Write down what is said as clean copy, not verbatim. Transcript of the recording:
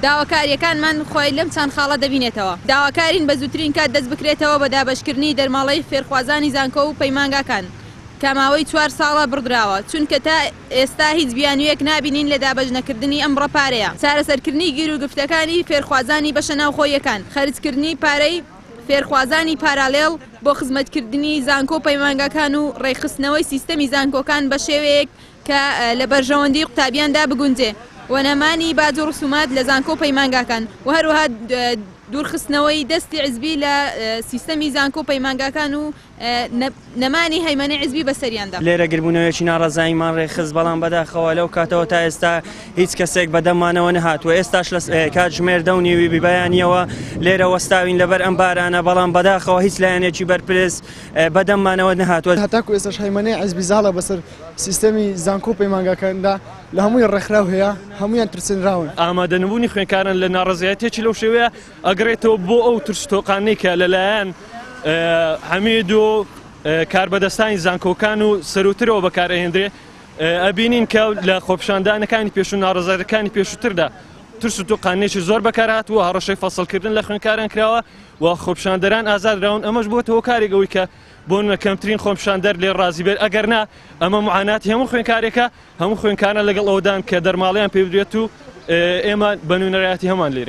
داواکارییەکانمان خۆی لەم چەند خاڵە دەبینێتەوە. داواکارین بە زووترین کات دەست بکرێتەوە بە دابەشکردنی دەرماڵەی فێرخوازانی زانکۆ و پەیمانگاکان کە ماوەی چوار ساڵە بڕدراوە، چونکە تا ئێستا هیچ بیانوویەک نابینین لە دابەشنەکردنی ئەم بڕە پارەیە. چارەسەرکردنی گیروگرفتەکانی فێرخوازانی بەشە ناوخۆییەکان، خەرجکردنی پارەی فێرخوازانی پارالێڵ بۆ خزمەتکردنی زانکۆ و پەیمانگاکان و ڕێکخستنەوەی سیستەمی زانکۆکان بە شێوەیەک کە لە بەرژەوەندی قوتابیاندا بگونجێ و نەمانی باج و ڕسومات لە زانکۆ و پەیمانگاکان و هەروەها دوورخستنەوەی دەستی حزبی لە سیستەمی زانکۆ و پەیمانگاکان و نەمانی هەیمەنەی حزبی بەسەریاندا. لێرە گربوونەوەیەکی ناڕەزاییمان ڕێکخست، بەڵام بەداخەوە لەو کاتەوە تا ئێستا هیچ کەسێک بەدەممانەوە نەهاتووە. ئێستاش لە کاتژمێر 10:30 بەیانییەوە لێرە وەستاوین لەبەر ئەم بارانە، بەڵام بەداخەوە هیچ لایەنێکی بەرپرس بەدەممانەوە نەهاتووە. هەتاکو ئێستاش هەیمەنەی حزبی زاڵە بەسەر سیستەمی زانکۆ و پەیمانگاکاندا لە هەمووی ڕێکخراو هەیە، هەموویان ترسێنراون. ئامادەنەبوونی خوێندکاران لە ناڕەزایەتییەکی لەو شێوەیە ئەگەڕێتەوە بۆ ئەو ترس و تۆقاندنەی کە لەلایەن عەمید و کاربەدەستانی زانکۆکان و سەرووترەوە بەکارئەهێندرێ. ئەبینین کە لە خۆپیشاندانەکانی پێشوو ناڕەزایەتەکانی پێشووتردا ترس و تۆقاندنێکی زۆر بەکارهاتووە، هەڕەشەی فەسڵکردن لە خوێندکاران کراوە و خۆپیشاندەران ئازادراون. ئەمەش بۆتە هۆکارێک ئەوەی کە بۆ نمونە کەمترین خۆپیشاندەر لێ ڕازی بێت، ئەگەر نا ئەمە معاناتی هەموو خوێندکارێکە، هەموو خوێندکاران لەگەڵ ئەوەدان کە دەرماڵەیان پێ بدرێت و ئێمە بە نوێنەرایەتی هەمان لێرە.